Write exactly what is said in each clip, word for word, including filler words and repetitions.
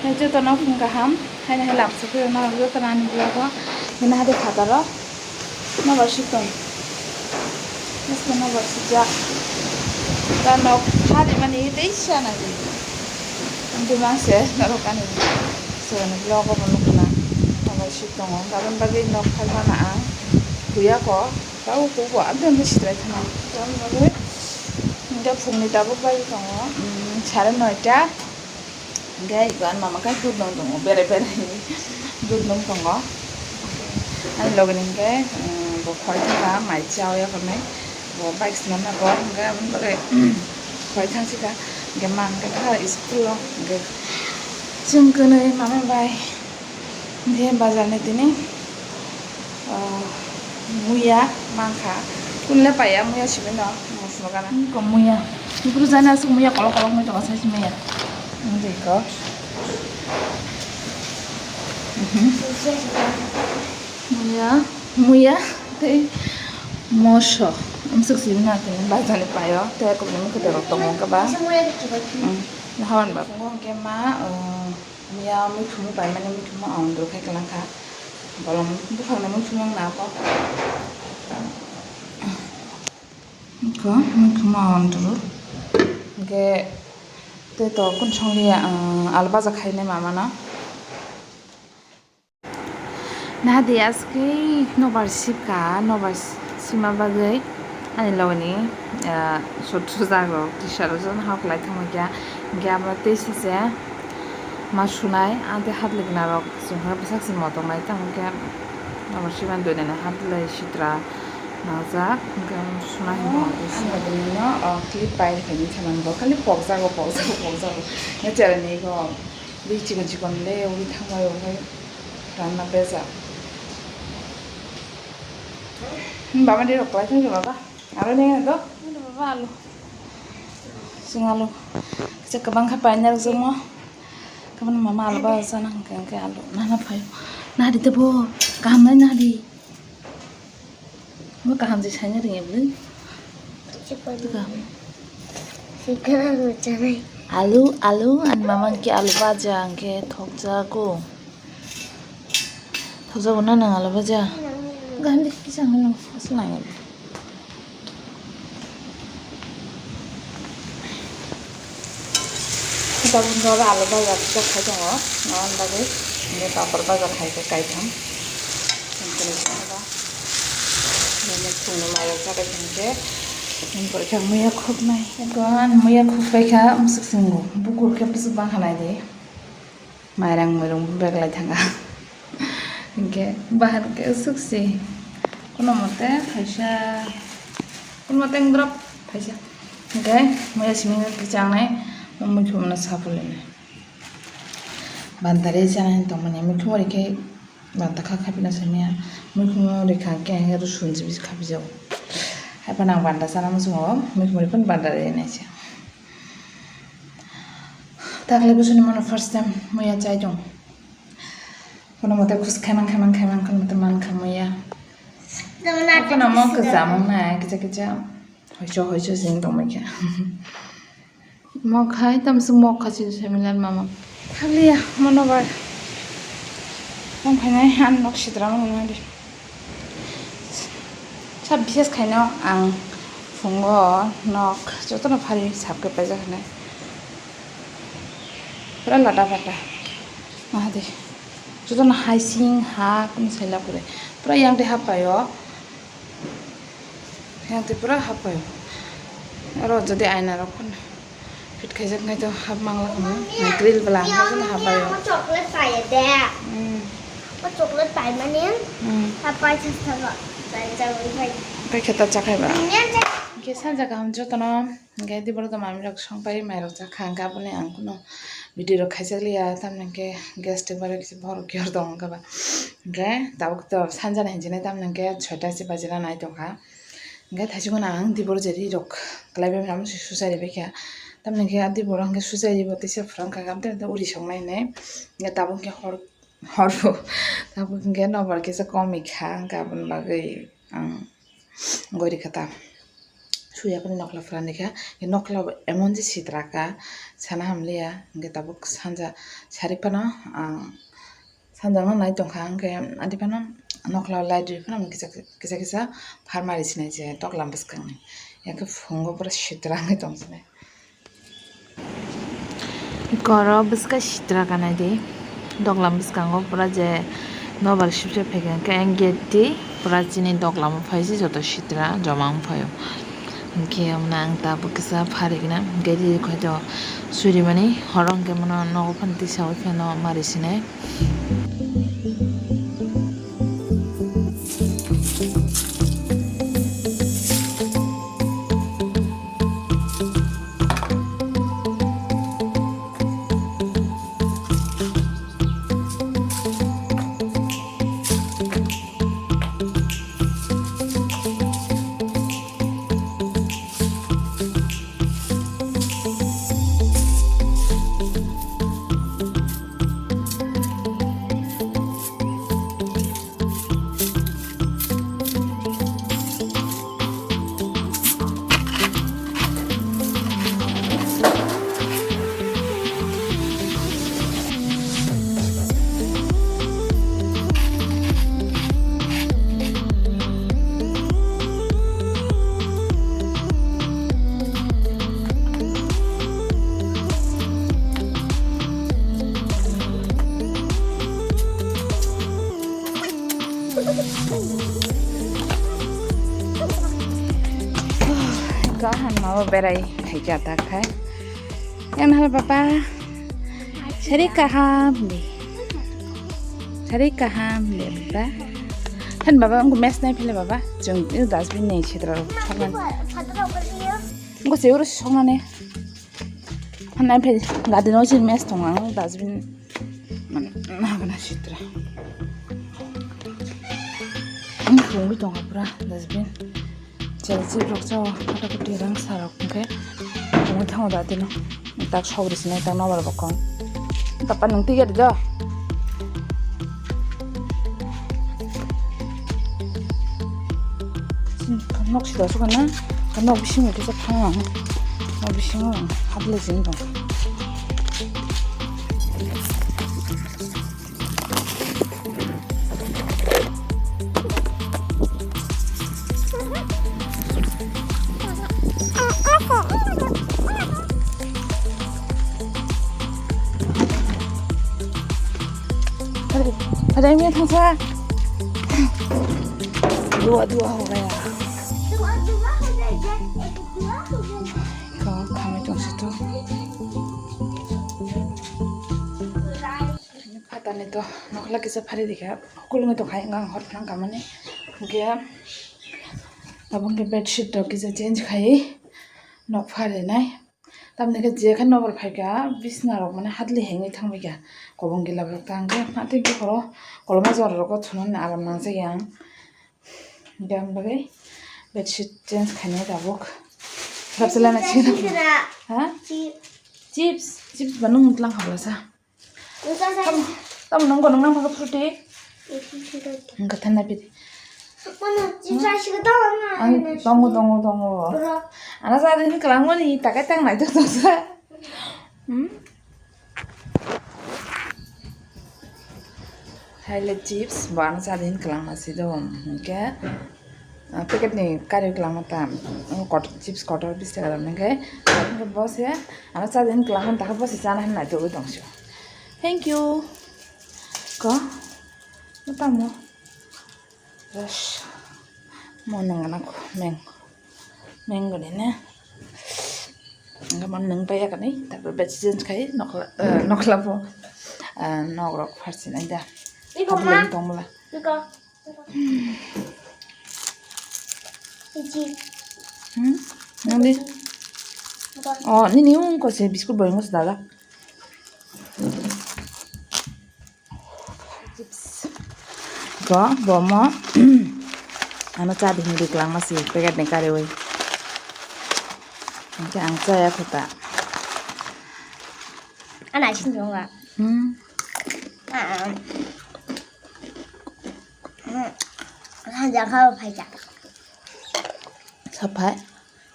Hai jotono phung kaham, haino hai lamsok phai rwna jotono ani vlog o. Hino hade phataro nobar sitong. Haste nobar sijak. Ta nok hade mani tei sana di. Ang di mangse norok ani sogoni vlog o bo nukna. Nobar sitongo. Gabon bagwi nok phalmana ang. Huya ko. Tau hubo abdon de sidrai thana. Gabon bagwi. Hingke phungni tabuk bai tongo. Sare noita. Hingke iko ani mama khe dudh nung tongo, bere bere dudh nung tongo. Ani loge ni hingke, um, bo khoi thangka, mai cha o yakarnai. Bo bike swnamna bo hingke aboni bagwi khoi thang sika. Hingke ma hingke kha school o hingke chwng kwnwi mama bai. Hingke bazar ni tini, ah, muya mankha. Kunle paiya muya simi no, mosok gana. Ko muya. Bukru jani asuk muya kolok kolok mai tongo sai muya. Wngkha ko. Mhm. Muya, muya tei moso. Amsuk simi na tini bazar ni paio. Tei ko ni mukhe rok tongo wngkha ba. Mm. Hawan ba. Wngkha ma, ah, Miya muikhum paimani muikhum ang dol khai kwlangkha. Bolong buphangni muikhum ang nako. Ko muikhum ang dol. Hingke tei to kun songliya, ah, alu baja khainai mama no. Nahadi aske nobar sibka, nobar sima bagwi ani logoni, ah, sut sujak rok, t-shirt rok jotono hok lai thangma khe, hingke abo tei sise ma sunai, ante hat likna rok chwngkha bwsak se motok nai tamo khe, nobar sima dui nai hat lai sitra nangjak, hingke sunai hingke. Ang bagwi no, ah, clip pai rikha ni sanan bo khali pokjago, pokjago, pokjago. Nang chera ni go. Bini chikon chikon le uri thangmai rok hai ranna bejak. Hmm, baba ni rok lai thang baba. Aro ne do? Baba alu. Sing alu. Kisa kabang kha paina rok jongmo. Kabang mama alu ba sana hingke hingke alu. Nana phaio. Nadi tebo. Kaham nai nadi. Bo kaham se saina ringya bwlwi. Kaham. Alu, alu, ani mama hwnkhe alu baja hwnkhe thokjago. Thokjago na nang alu baja? Gandhi kisa hwnwi nang aswk nangya. Tabuk oro alu baja kisa khai tongo, aboni bagwi hwnkhe papor baja khai khe kaitham. Chwngno mairok chabai thangkhe, chwng porikha muya khuknai. Eko ani muya khukpai kha, bwswk chwngno bukur khe bwswk bangkha naidi. Mairang muirung bag lai thanga. Hingke bahan ke usuk si. Kono mote phaisa. Kono mote wngdrop phaisa. Hingke muya simi khe changnai. Muikhum no sapulini. Bantari chanai tongmani muikhum ori khe banta kha khapina samya. Muikhum ori kha khe ang rusun jibi khapijago. Hai phano ang banta chana muchungo. Muikhum ori phano bantari naisa. Takle bwswkni mano first time muya chai tong. Kono mote khus khaimang khaimang khaimang kono mote man kha muya. Kono mo kwcham wng nai kisa kisa. Hoicho hoicho sing tong mai kha. Mo khai tam sung mo kha si seminar mama. Thakliya mono bar. Tong phainai an nok sitra mo nang di. Sab bises khaino ang phungo nok jotono phari sap khe paijak hinai. Pura lada bata. Mahadi. Jotono hai sing ha kunu saila pore. Pura yang de hapayo. Yang de pura hapayo. Aro jodi aina rok kunu. Fit khaijak nai to hap mangla kunu. Grill bela hap na hap bayo. Chocolate pai de. Hmm. O chocolate pai mani. Hmm. Hap pai chas thago. Pai chas pai. Pai kheta chakhai ba. Nyan cha. Ke sanja kaham jotono. Hingke diboro to mami rok songpai mai rok jakha hingke aboni ang kunu video rok khaijak liya tamni hingke gas tei bai rok kisa borok khe hor tong kha ba. Hingke tabuk to sanja ni hinjinai tamni hingke soita se bajina nai tongkha. Hingke thaisingno ang dibor je ri rok kalai bai mano se suchai ribai kha. Tamni hingke a dibor hingke suchai ribo teisa phrang kha, amtwi uri song nai hinui. Hingke tabuk hingke hor, hor bo. Tabuk hingke nobar kisa kom ikha, hingke aboni bagwi ang gori kha ta. Suya khe nokla phwrani kha, nokla emon je sitra kha, sana hamliya, hwnkhe tabuk sanja sarik phano ang sanjangno nai tongkha, hwnkhe adi phano nokla light rwi phano kisa kisa phar mari sinai je toklam bwskangni, yakhe phungo pura sitra wngwi tongsinai. Koro bwska sitra kanai di, doglam bwskango pura je nobar sibsa phaikha, hwnkhe ang gate di pura chini doglamo phaisi joto sitra joma wng phaio. Hwnkhe omo ang tabuk kisa pharigna gate di khaito surimani horo hwnkhe mono nogo phano tisaui phano mari sinai. Kaham mau berai hai jata khai. Yang hal papa. Sari kaham di. Sari kaham di papa. Kan baba, angku mes nai phele baba. Jung, itu dustbin ni sitra. Angku seurus song nane. Hanai phai gadi no sin mes tong ang dustbin. Mane na bana sitra. Ang tungwi tong pura dustbin. Chelsea rok chao kata kati rang sarok hwnkhe tungwi thango da tino. Tak sok risi nai tak nobar bokong. Tapa nung tiga da. Nok sida suka na. Nok bisingo kisa phang. Nok bisingo habla jin dong. Ada yang thangsa. Dua dua ho gaya. Kau kami tong situ. Phatani to nokla kisa phari dikha, hukulungni tongkhai wng ang hor phang kamani. Hwnkhe abo hwnkhe bedsheet rok kisa change khai nok pharinai. Tamni khe je khe nobar phaikha bisna rok mane hadli hengwi thangbaikha. Kobong gila rok ta hwnkhe hati bukhoro koloma jora rogo thunani aram nangjakya ang. Hwnkhe ang bagwi bedsheet change khainai tabuk. Sabsala na chini. Ha? Chips, chips ba nung tlang khabla sa. Tamo, tamo nang gonang nang phaga fruity? Ang kathan na pidi. Ang tongo, tongo, tongo. Ana sa din kelang mani takai tang nai to to sa. Hmm? Hai le chips, bo ano sa din kelang masi do. Hwnkhe, ah, packet ni kari kelang mata. Kot-, chips kotor bis taka rok hwnkhe. Hwnkhe bo se, ano sa din kelang mata, bo se chana hinwi nai togwi tong sio. Thank you. Ko? Tamo? Ras. Mo nang anak meng. Meng gani ne. Enggak man nang paya kani, tapi bed change kai, nokla, eh, nokla po. Eh, nok rok pharsin aja. Iko ma. Tong mula. Iko. Iji. Hmm? Nang di. Iko. Oh, nini ung ko se biscuit boy ngus dala. Chips. Ko, bomo. Ano cha di hindi kelang masi, packet ni kariwi. Hwnkhe ang chaya khuta. Ana isin jonga. Hmm. Ah. Hmm. Hanja kha phaija. Saphai.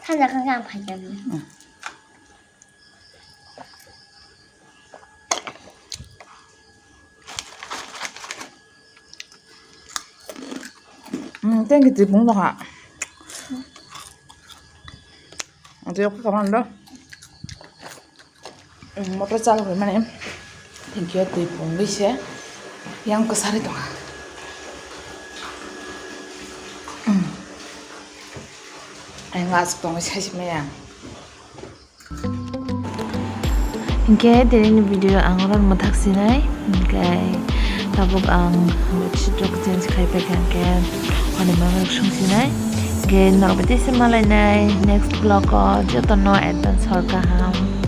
Thanja khe ang phaikha. Hmm. Hmm, thank you, twi pung doha. Ang twi kaman do. Hmm, motor chalo mane. Thank you, twi pung bise. Yang kasari doha. Hmm. Ang asuk tong sai maya. Hinkhe tini ni video ang oro mwthak sinai, hinkhe tabuk ang bedsheet rok change khai paikha, hinkhe hwnwi manwi rok sung sinai, hinkhe norok bai tei se malainai next vlog o, jotono advance hor kaham.